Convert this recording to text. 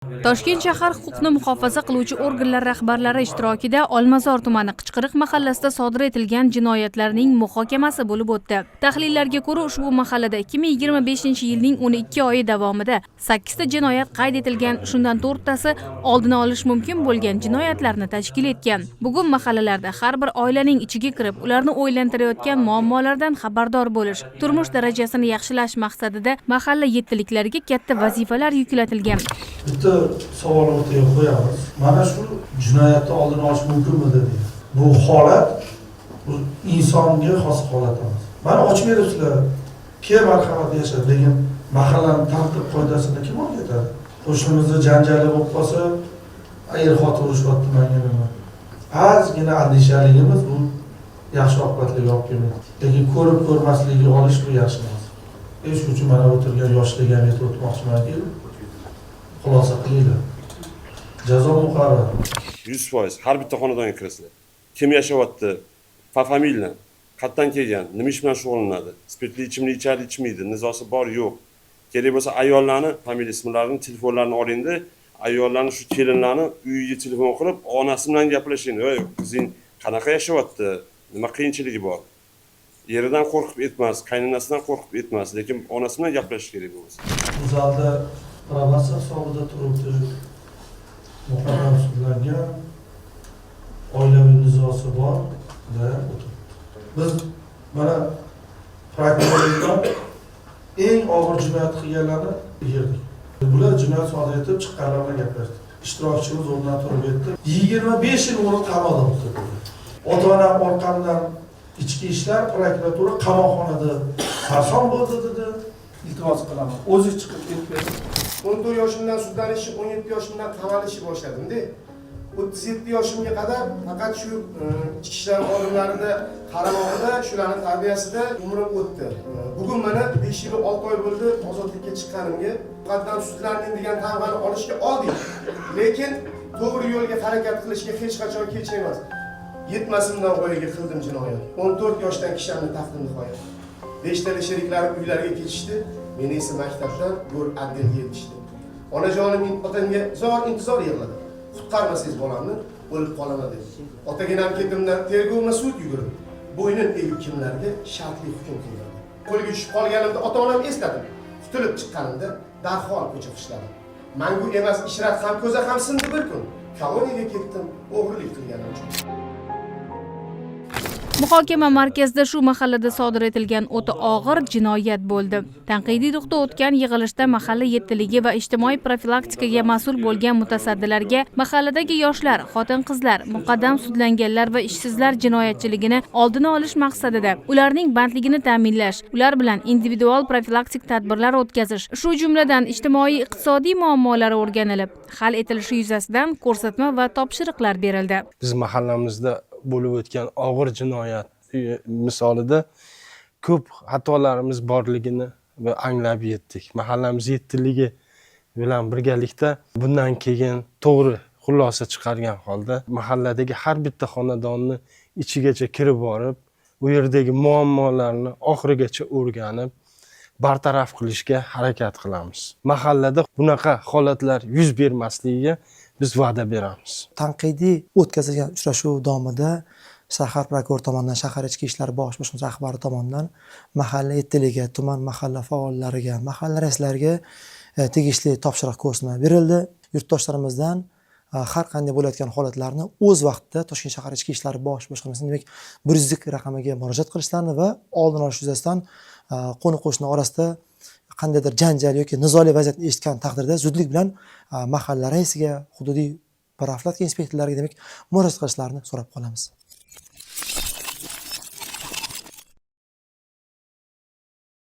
Toshkent shahar huquqni muhofaza qiluvchi organlar rahbarlari ishtirokida Olmazor tumani Qichqiriq mahallasida sodir etilgan jinoyatlarning muhokamasi bo'lib o'tdi. Tahlillarga ko'ra, ushbu mahallada 2025-yilning 12 oyi davomida 8 ta jinoyat qayd etilgan, shundan 4 tasi oldini olish mumkin bo'lgan jinoyatlarni tashkil etgan. Bugun mahallalarda har bir oilaning ichiga kirib, ularni o'ylantirayotgan muammolardan xabardor bo'lish, turmush darajasini yaxshilash maqsadida mahalla yettiliklariga katta vazifalar yuklatilgan. Bitta savol o'rtaga qo'yamiz. Mana shu jinoyatni oldini olish mumkinmidi degan. Bu holat, bu insonga xos holat emas. Mana ochib beribsizlar. Kel, marhamat, yasha, lekin mahallani tartib qoidasini kim o'rgatadi? Qo'shnimizda janjali bo'lib qolsa, er xotin urushyapti, manga nima? Ozgina andishaligimiz bu yaxshi oqibatlarga olib kelmaydi. Lekin ko'rib ko'rmasligiga olish bu yaxshi emas. Shuning uchun mana o'tirgan yoshlarga ham aytib o'tmoqchimanki, xulosa qilinglar. Jazo muqarrar. 100% har bitta xonadonga kirasizlar. Kim yashayapti, пофамильно, qayerdan kelgan, nima ish bilan shug'ullanadi, spirtli ichimlik ichadi, ichmaydi, nizosi bor, yo'q. Kerak bo'lsa, ayollarni familiya, ismlarini, telefonlarini olingda, ayollarni, shu kelinlarni uyiga telefon qilib, onasi bilan gaplashing. "Ey, qizing qanaqa yashayapti, nima qiyinchiligi bor?" Eridan qo'rqib aytmas, qaynonasidan qo'rqib aytmas, lekin onasi bilan gaplashish kerak bo'lmasa. Bu zalda probatsiya hisobida turibdi, muqaddam sudlangan, oilaviy nizosi bor da o'tiribdi. Biz mana prokurorlikdan eng og'ir jinoyat qilganlarni yig'dik. Bular jinoyat sodir etib chiqqanlar bilan gaplashdik. Ishtirokchimiz o'rnidan turib aytdi: 25 yil o'rin qamoqda o'tirdi. Ota onam orqamdan ichki ishlar, prokuratura, qamoqxonada sarson bo'ldi, dedi. Iltimos qilaman, o'zi chiqib ketib bering. 14 yoshimdan sudlanishi, 17 yoshimdan qamalishni boshladimda. 37 yoshimga qadar faqat shu ichki ishlar xodimlarida qaramog'ida, shularni tarbiyasida umrim o'tdi. Bugun mana 5 yil 6 oy bo'ldi ozodlikka chiqqanimga. Muqaddam sudlandim degan tamg'ani olishga oldik. Lekin to'g'ri yo'lga harakat qilishga hech qachon kech emas. Yetmasimdan voyaga qildim jinoyat. 14 yoshdan kishanni taqdim nihoyat. Beshtala sheriklarim uylariga ketishdi, meni esa maktabdan go'r отдел ga eltishdi. Onajonim otamga zor intizor yig'ladi. Qutqarmasangiz bolamni, o'lib qolaman dedi. Otaginam ketimdan tergovma sud yugurib, bo'ynin egib kimlarga shartli hukm qildirdi. Qo'lga tushib qolganimda ota-onam esladim. Qutulib chiqqanimda darhol ko'cha xushladim. Mangu emas ishrat ham, ko'za ham sindi bir kun. Koloniyaga ketdim o'g'rilik qilganim uchun. Muhokama markazida shu mahallada sodir etilgan o'ta og'ir jinoyat bo'ldi. Tanqidiy ruhda o'tgan yig'ilishda mahalla yettiligi va ijtimoiy profilaktikaga mas'ul bo'lgan mutasaddilarga mahalladagi yoshlar, xotin-qizlar, muqaddam sudlanganlar va ishsizlar jinoyatchiligini oldini olish maqsadida ularning bandligini ta'minlash, ular bilan individual profilaktik tadbirlar o'tkazish, shu jumladan ijtimoiy iqtisodiy muammolari o'rganilib, hal etilishi yuzasidan ko'rsatma va topshiriqlar berildi. Biz mahallamizda bo'lib o'tgan og'ir jinoyat misolida ko'p xatolarimiz borligini va anglab yetdik. Mahallamiz yettiligi bilan birgalikda bundan keyin to'g'ri xulosa chiqargan holda mahalladagi har bitta xonadonni ichigacha kirib borib, u yerdagi muammolarni oxirigacha o'rganib, bartaraf qilishga harakat qilamiz. Mahallada bunaqa holatlar yuz bermasligiga biz va'da beramiz. Tanqidiy o'tkazilgan uchrashuv davomida shahar prokurori tomonidan, shahar ichki ishlar bosh boshqarmasi rahbari tomonidan mahalla yettiligiga, tuman mahalla faollariga, mahalla raislariga tegishli topshiriq, ko'rsatma berildi. Yurtdoshlarimizdan har qanday bo'layotgan holatlarni o'z vaqtida Toshkent shahar ichki ishlar bosh boshqarmasining, demak, 102 raqamiga murojaat qilishlarini va oldini olish yuzasidan qo'ni qo'shni orasida qandaydir janjal yoki nizoli vaziyatni eshitgan taqdirda zudlik bilan mahalla raisiga, hududiy profilaktika inspektorlariga, demak, murojaat qilishlarini so'rab qolamiz.